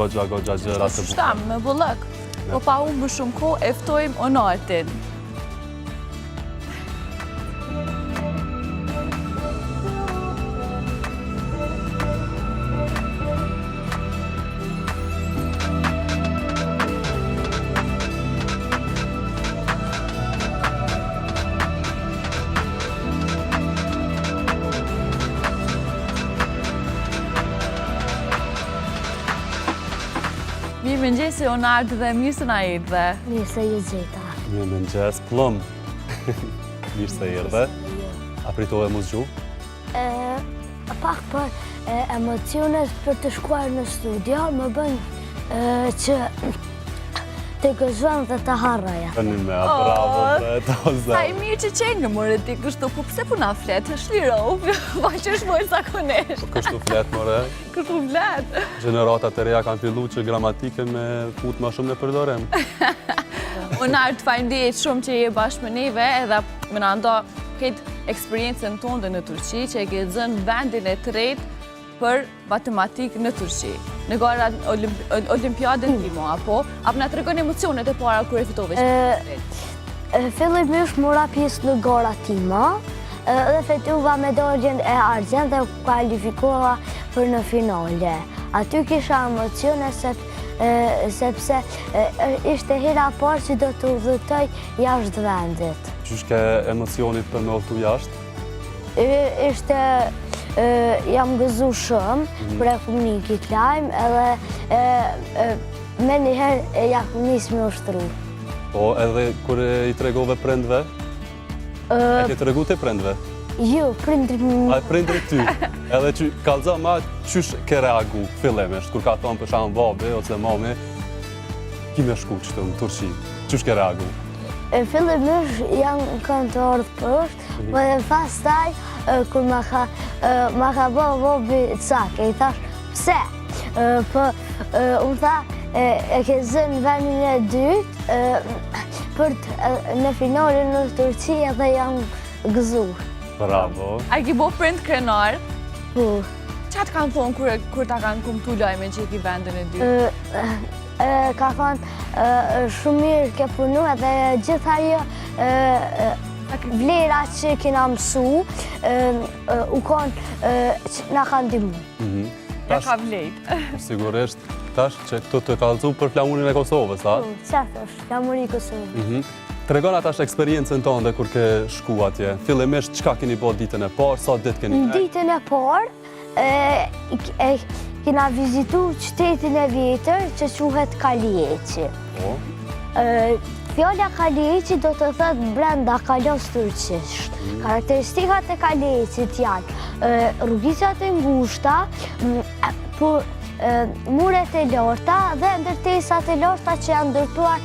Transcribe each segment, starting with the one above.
Goxha, goxha gjëra të bukura. Shtam, me bollëk. Po pa humbë shumë kohë, e ftojmë Onartin. Mirëmëngjesi, Onart dhe mirë se na erdhe. Mirë se ju gjeta. Mirëmëngjes, Pëllumb. Mirë se erdhe. A pritove m'u zgju? Pak për emocionet për të shkuar në studio, më bën që të gëzohem dhe të harroja. Të një me, bravo, bre, të ozë. Sa i mirë që qenke more ti kështu, po pse po na flet, shlirohu, pa që është mojë zakonisht. Po kështu flet, more? Kështu flet. Gjeneratat e reja kanë fillu që gramatikën me fut ma shumë në përdorim. Onart, faleminderit shumë që je bashkë me neve edhe me na nda këtë eksperiencën tonde në Turqi, që e ke zënë vendin e tretë për matematikë në Turqi. Në gara Olimpiadën TIMO, apo? A po na tregon emocionet e para kur e fitove që të tretë? Fillimisht mora pjesë në gara TIMO, dhe fitova medaljen e argjend dhe u kualifikova për në finale. Aty kisha emocione sepse ishte hera e parë që do të udhëtoj jashtë vendit. Qysh ke emocioni për me udhëtu jashtë? Ishte, jam gëzu shumë, mhm. kur e kum ni kit lajm, edhe menjëherë ja kum nis me ushtru. Po, edhe kur i tregove prindve? E ke tregu ti prindve? Jo, prindrit më... A prindrit ty? Edhe që kallzoma qysh ke reagu fillimisht, kur ka thonë për shembull babi ose mami, ki me shku qëtu në Turqi, qysh ke reagu? E fillimisht janë kanë të ardhë poshtë, mhm. po edhe pastaj, kur ma ka, ma ka bo babi cak, e i thash, pse? Po, unë tha, e ke zënë vendin e dytë, për në finale në Turqi edhe jam gëzu. Bravo. A i ki bo prindt krenar? Po. Qa të kanë thonë kur, kur ta kanë kumtu lajmin që e ki vendin e dytë? Ka thonë, shumë mirë ke punu edhe gjitha ajo vlera që kena mësu, u konë, na kanë ndihmu. Mhm. Ja ka vlejt. Sigurisht, tash që këtu të kallzu për flamurin e Kosovës, a? Po, qe është, flamuri i Kosovës. Mhm. Tregona tash eksperiencën tënde kur ke shku atje. Fillimisht çka keni bo ditën e parë, sa ditë keni Në ditën e parë, e, kena vizitu qytetin e vjetër që quhet Kaleiçi. Po. Fjala Kaleiçi do të thotë brenda kalasë turqisht. Mm. Karakteristikat e Kaleiçit janë rrugicat e ngushta, po muret e larta dhe ndërtesat e larta që janë ndërtuar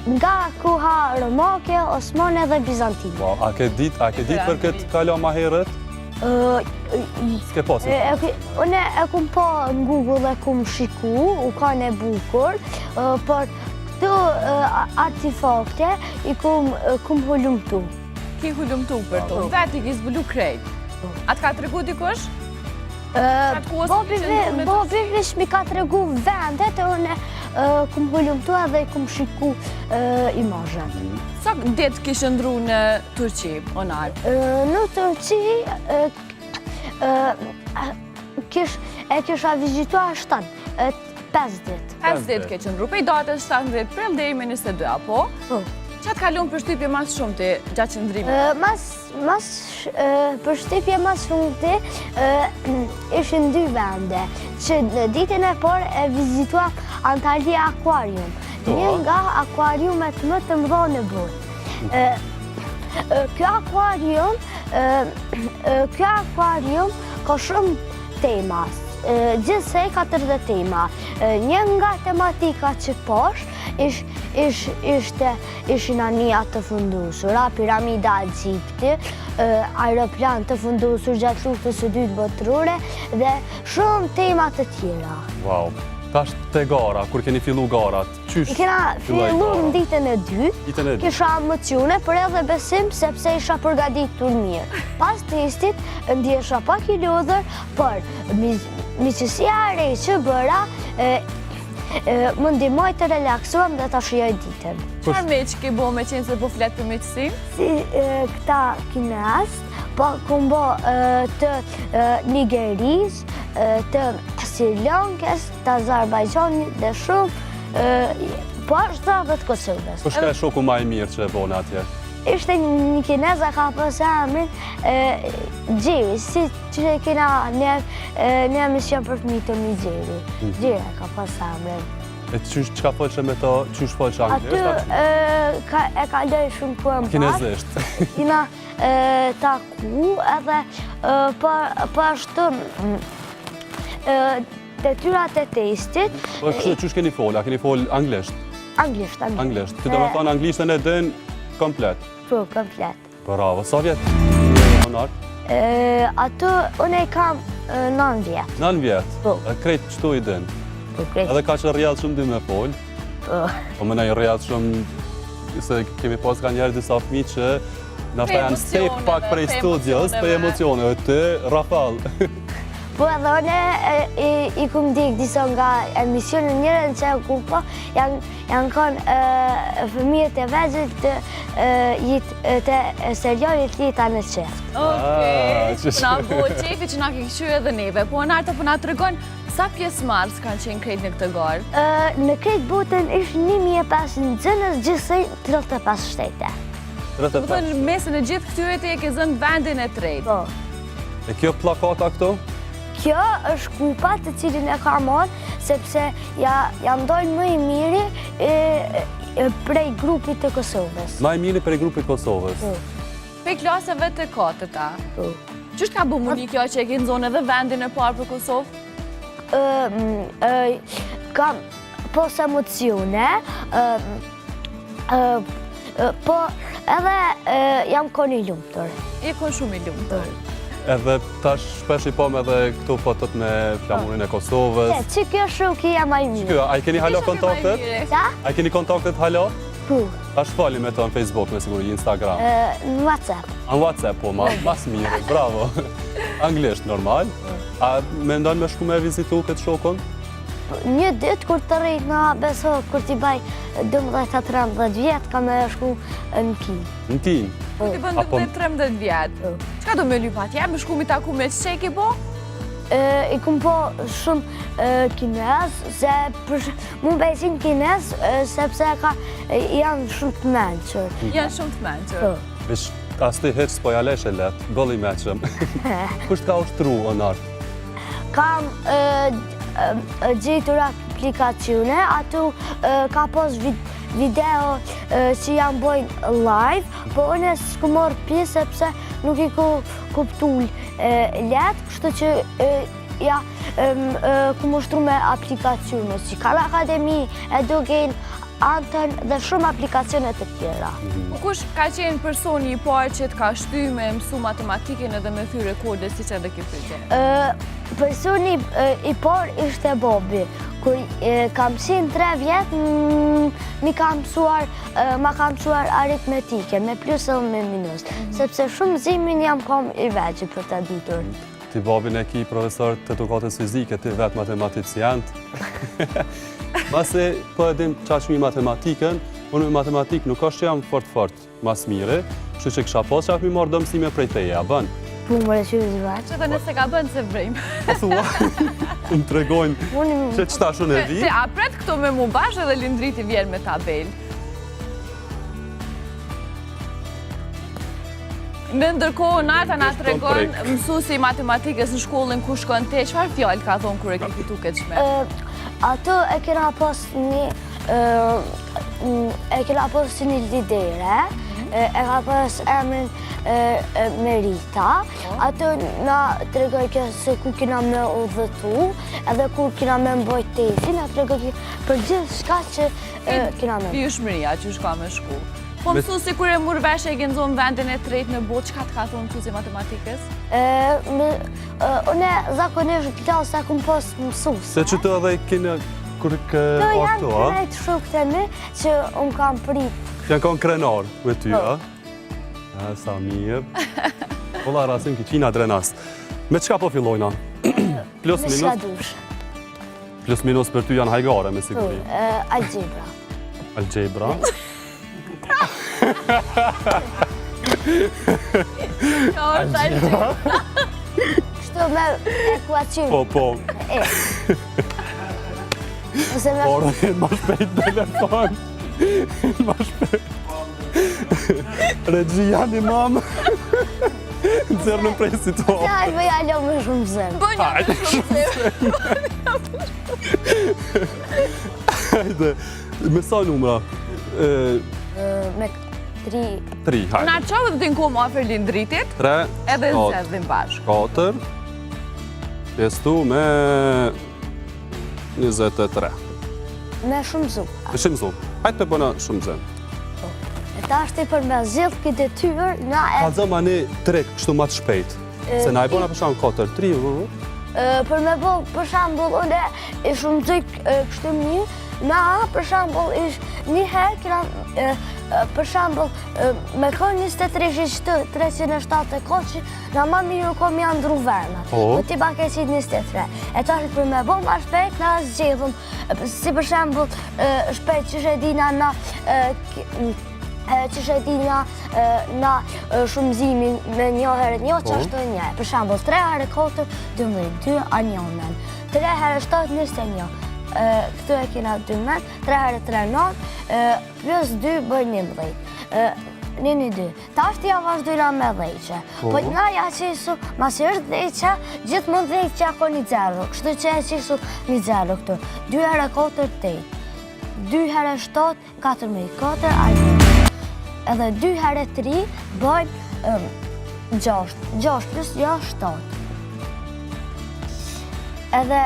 nga koha romake, osmane dhe bizantine. Po, a ke dit, a ke dit për këtë kala ma herët? S'ke pasë? Unë e kum pa në Google e kum shiku, u kanë e bukur, por këto artifakte i kum, kum hulumtu. Ki hulumtu për to, vetë i ki zbulu krejt. A të ka tregu dikush? Babi veç m'i ka tregu vendet e unë kum hulumtu edhe kum shiku imazhet. Sa ditë ke qëndru në Turqi, Onar? Në Turqi e kisha vizituar 7, 5 ditë. 5 ditë ke qëndru, prej datës 17 prill deri me 22, apo? Po. Qa të ka lënë përshtypje ma së shumti gjatë qëndrimit? Mas, mas, përshtypje ma së shumti ishin dy vende, që në ditën e parë e vizituam Antalya Aquarium, një nga akuariumet më të mëdha në botë. Kjo akuarium, kjo akuarium ka shumë tema, gjithsej 40 tema. Një nga tematika që pash, ish, ish, ishte, ishin anija të fundosura, piramida e Egjiptit, aeroplan të fundosur gjatë luftës së dytë botërore dhe shumë tema të tjera. Wow. Tash te gara, kur keni fillu garat, qysh Kena fillu në ditën e dytë, kisha emocione, por edhe besim sepse isha përgatitur mirë. Pas testit, ndjesha pak i lodhur, por. Miqësia e re që bëra, më ndihmoi të relaksohem dhe ta shijoj ditën. Çfarë miq ke bo me qenë se po flet për miqësi? Si këta kinez, po kum bo të Nigerisë, të Sri Lankës, të Azerbajxhanit dhe shumë, po ashtu edhe të Kosovës. Kush ke shoku ma i mirë që e bone atje? Ishte një kinez e ka pas emrin Gjeri, si që e kena një, një emision për fëmijë Tom i Gjeri. Mhm. Gjeri e ka pas emrin. E qysh, çka folshe me to, qysh folshe anglisht? Aty e kaloj shumë kohën bashkë. Kinezisht. Jena taku edhe po, po ashtu detyrat e testit. Po kështu qysh keni fol, a keni fol anglisht? Anglisht, anglisht. Anglisht. Ti do me thonë anglishtën e din komplet? Po, komplet. Bravo, sa vjet? Onart? Ato, unë e kam 9 vjet. 9 vjet? Po. E krejt qëto i din? Po, krejt. Edhe kaq rrjedhshëm din me fol? Po. Po më nej rrjedhshëm, se kemi pas nganjëherë disa fmi që Nashta janë step pak prej studios, prej emocioneve, të rafal. Po edhe unë i kum ndjek disa nga emisionet njërën që e kum pa, janë kanë fëmijët e vegjël të të serialit Jeta në Çift. Okej, ah, na bo qefi që na ke këqyrë edhe neve. Po Onarta po na tregon sa pjesëmarrës kanë qenë krejt në këtë garë? Në krejt botën ishin 1500 nxënës gjithsej 35 shtete. Do të thonë në mesin e gjithë këtyre ti e ke zënë vendin e tretë. Po. E kjo plakata këto? Kjo është kupa të cilin e kam marrë, sepse ja, jam dalë më i miri e, e, prej grupit të Kosovës. Ma i miri prej grupit Kosovës? Po. Prej klasave të katërta? Po. Qysh të ka bo me ni kjo që e ke nxonë edhe vendin e parë për Kosovë? Ë, ë, kam pos emocione, ë, Po, edhe jam kon i lumtur. Je kon shumë i lumtur. Edhe tash shpesh i pam edhe këto fotot me flamurin e Kosovës. E, që kjo shoku jem ma i mirë. Që a i keni hala kontaktet? Qa? A i keni kontaktet hala? Po. Tash foli me to në Facebook, me siguri, Instagram. Në WhatsApp. Në WhatsApp, po, ma, mas mirë, bravo. Anglisht, normal. A mendon me shku me vizitu këtë shokun? Një ditë kur të rritna, beso, kur t'i baj 12 a 13 vjet, kam me shku në Kinë. Në Kinë? Kur t'i bën 12-13 vjet? Po. Çka do me lyp atje? Me shku m'i taku me që ke bo? I kum po shumë kinez, se për mu m'pëlqejnë kinez, sepse ka, janë shumë të mençur. Janë shumë të mençur. Po. Veç, as ti hiç s'po ja leshe letë, boll i mençëm. Kush të ka ushtru, Onart? Kam gjetur aplikacione, aty ka pas video që janë bojnë live, po unë s'kum marrë pjesë sepse nuk i ku kuptu letë, kështu që ja kum ushtru me aplikacione, si Khan Academy, Edugain, Anton dhe shumë aplikacione të tjera. Po kush ka qenë personi i parë që të ka shty me mësu matematikën edhe me thy rekorde, siç edhe ke thy ti? Personi i parë ishte babi. Kur kam qenë 3 vjet, mi ka mësuar, ma ka mësuar aritmetike, me plus edhe me minus, mhm. sepse shumë mësimin jam kon i vegjël për të ditur. Ti babin e ki profesor të edukatës fizike, ti vetë matematicien. Masi po e dim qaq mirë matematikën, unë me matematikë nuk është që jam fort fort mas miri, kështu që kisha pas qef m'i marrë do mësime prej teje, a bën? Po, more që ju zhvatë. Që dhe nëse ka bën s'e vrejmë. Po thua, më tregojnë që që tash unë e vi. A pret këto me mu bashkë edhe Lindriti vjen me tabelë. Në ndërkohë, Narta na tregon mësuesi i matematikës në shkollën ku shkon ti, çfarë fjalë ka thonë kur e ke fitu këtë çmim? Ato e kena pas një, e kena pas një lidere, mhm. e ka pas emrin Merita, po. ato na tregojke se ku kena me udhëtu, edhe ku kena me mbajt testin, na tregojke për gjithçka që kena me. Vijueshmëria që shka me shku. Po mësuesi kur e mur vesh e ke nxonë vendin e tretë në botë, çka të ka thonë mësuesi i matematikës? Une zakonisht klasë e kum pas mësus. Se që të edhe kene kur ke Të janë krejt shokët e mi që unë kam prit. Janë konë krenar me ty, po. a? A, sa mirë. Pola rasim kiqina drenas. Me çka po fillojna? Plus minus. Plus minus për ty janë hajgare me siguri. Po, algjebra. Algjebra. Jo, është algjebra. Kështu me ekuacion. Po, po. E. Ose me... Por, ma shpejt telefon. Ma shpejt. Regjia një mamë. Nxjerr në prej situatës. Ja, i bëj alo me shumëzim. Bëj një me shumëzim. Hajde, me sa numra? Me tri. Tri, hajde. Na çove dhe të në afër Lindritit. Tre. Edhe zgjedhim bashkë. Katër. Pjestu me 23. Me shumëzu. Me shumëzu. Hajde të bëna shumëzim. Po. E tashti për me zgjidh këtë detyrë, na e... Kallzoma një trik, kështu ma të shpejt. Se na i bona për shembull 4, 3, Për me bo, për shembull, unë e shumëzoj kështu mirë, na, për shembull, ish një herë, kena, për shembull, me konë 23 që të 374, na ma mirë u konë me ja ndrru venat. Po, po ti pak e qitë 23. E tash për me bo ma shpejt, na zgjedhëm, si për shembull, shpejt qysh e dina na, qysh e dina na shumëzimin me një herë një, po. qashtu e një. Për shembull, 3 herë 4, 12, 2 a një men. 3 herë 7, 21. Këtu e kena 2 men, 3 herë 3, 9, plus 2 bëjnë 11. 1, 1, 2. Tashti ja vazhdojna me dhejqe. Po, po na ja qesu, masi është dhejqe, gjithmonë dhejqe ka një zero. Kështu që e qesu një zero këtu. 2 herë 4, 8. 2 herë 7, 14. 4, a një. Edhe 2 herë 3, bëjnë 6. 6 plus 6, 7. Edhe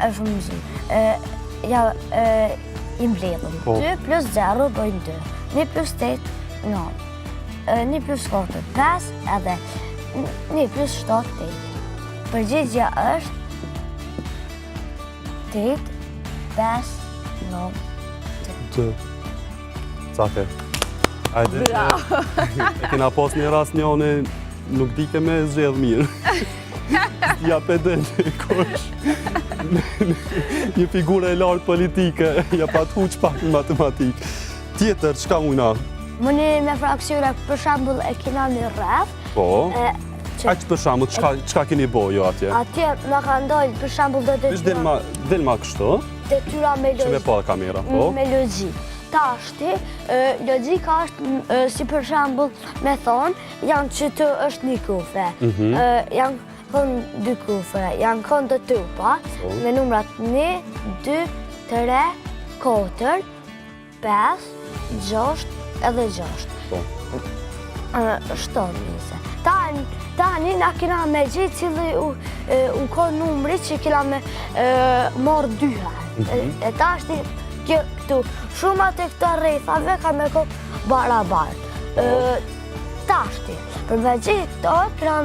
e shumëzim. Ja, i mbledhëm. 2 po. plus 0 bëjnë 2. 1 plus 8, 9. 1 plus 4, 5, edhe 1 plus 7, 8. Përgjigja është 8, 5, 9, 2. Cake. Ajde. Bravo. E kena pas një rast njoni, nuk dike me zgjedh mirë. Ja pe din, kush. Një figurë e lartë politike, ja pat huq pak në matematikë. Tjetër, çka mujna? Muni me fraksione, për shembull, e kena një rreth. Po, Aq për shembull, çka keni bo jo atje? Atje, më ka ndojë, për shembull, do detyra... Veç del ma kështu? Detyra me logjikë. Që me pa kamera, po? Me logjikë. Tashti, logjika është, si për shembull, me thonë, janë që të është një kufe. Mhm. Janë konë dy kufe, janë konë të trupa, po. me numrat 1, 2, 3, 4, 5, 6 edhe 6. Po. Shto njëse. Tani, na kena me gjetë cili u, u konë numri që kena me marrë dy herë. Mhm. E tashti, kjo këtu, shumat e këto rrethave ka me konë barabartë. Po. Tashti, për me gjetë këto, kena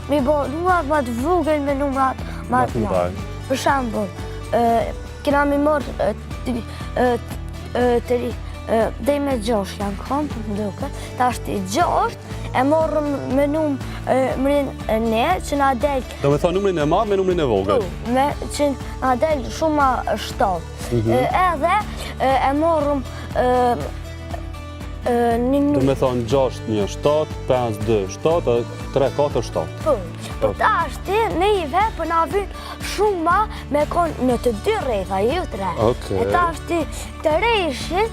mi bo numrat ma të vogël me numrat ma të madh. Për shembull, kena mi marrë të dej me gjosht janë konë, për më duke, tashti gjosht, e morëm me numrin ne, që na del... Do me thonë numrin e madh me numrin e vogël? Po, me që na del shuma shtatë. Mhm. Edhe e morëm një Do me thonë 6, 1, 7, 5, 2, 7, 3, 4, 7. Po, po tashti, neve, po na vyn shuma me konë në të dy rretha, jo tre. Okej. E tashti, të reshin,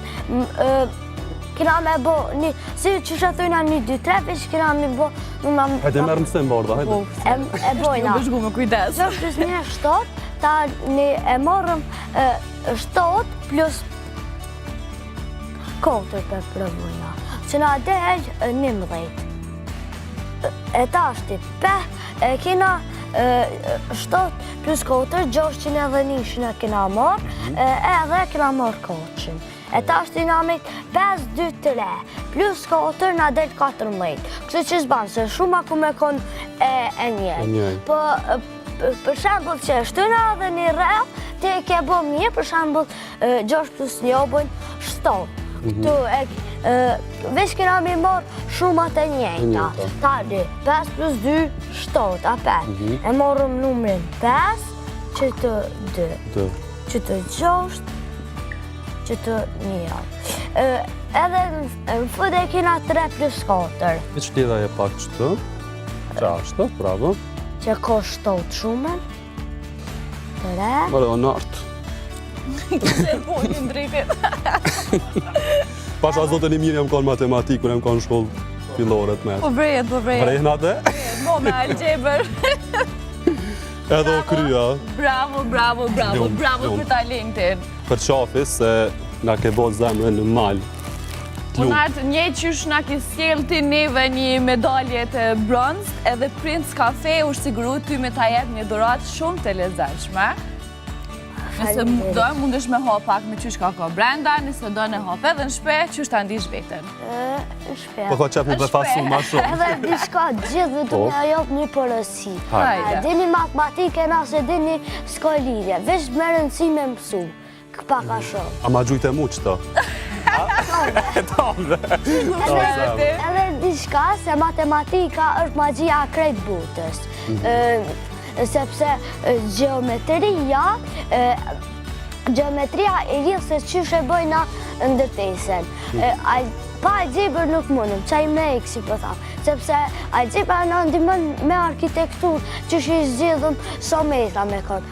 kena me bo një, si që që thujna një, dy, tre, veç kena me bo numra... Hajde merr mësim, Borda, hajde. Po, E, e bojna. Ju vëzhgu me kujdes. 6 plus 1, 7, ta një e morëm 7 plus 4 për provojna, që na del 11. E tashti, pe, e kena 7 plus 4, 601 e kena marrë, mhm. edhe kena marrë 4. E tashti na met 5, 2, 3, plus 4 na del 14. Kështu që s'ban, se shuma ku me konë e, e njëjtë. Po, për shembull që shtuna edhe një rreth, ti e ke bo mirë, për shembull, 6 plus 1 bojnë 7. Këtu e veç kena mi marrë shumat e njëjta. Tani, 5 plus 2, 7, apet. Mhm. E marrëm numrin 5, qëtu 2. Qëtu 6, qëtu 1. Edhe në fund e kena 3 plus 4. Veç lidhe pak qëtu. Qashtu, bravo. Që ka 7 shumën. Tre. More, o nartë. Kështë e po, një ndrejtit. Pasha Zotin i mirë jam konë matematikë, kur jam konë shkollë fillore të mesme. Po vrejet, po vrejet. Vrejen atë? Po me algjebër. Edhe o krya. Bravo, bravo, bravo, bravo për talentin. Për qafi se na ke bo zemrën në mal. Po Nart, njëjtë qysh na ke sjellë ti neve një medalje të bronzt, edhe Prince Cafe është siguru ty me ta jep një dhuratë shumë të lezetshme. Nëse do, mundesh me hap pak me qysh ka ka brenda, nëse do në hap edhe në shpi, qysh ta ndish veten. Në shpi. Po ka qef me befasu ma shumë. Edhe diçka gjithë du me jop një porosi. Hajde. Dini matematikë, nëse dini s'ka lidhje, veç me rëndësi me mësu. Pak a shumë. A ma gjujtë e mu qëto? Edhe diçka se matematika është magjia e krejt botës. Mhm. Sepse gjeometria, gjeometria e lidh se qysh e bojna ndërtesën. Mhm. Pa algjebër nuk mundëm, qaj me e kësi po tham. Sepse algjebra na ndihmon me arkitekturë qysh i zgjidhëm sa metra me konë.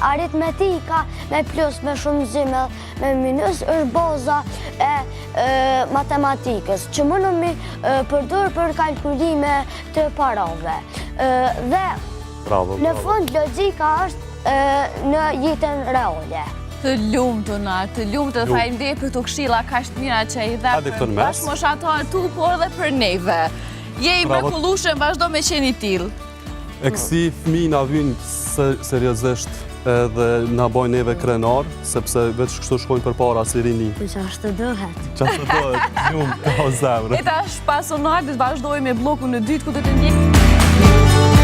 Aritmetika me plus, me shumëzim me minus është baza e matematikës, që mundëm mi përdor për kalkulime të parave. Dhe në fund logjika është në jetën reale. Të lumtë, Nart, të lumtë dhe faleminderit për këto këshilla kaq të mira që i dhe për bashkëmoshatarët tu, por edhe për neve. Je i mrekullueshëm, vazhdo me qenë i tillë. E kësi fëmi na vynë seriozisht edhe na bojnë neve krenar, sepse veç kështu shkojnë përpara si rini. Po qashtu duhet. Qashtu duhet, lumtë, o zemrë. E tash pas Nartit vazhdojmë me bllokun e dytë, ku do të ndjekim.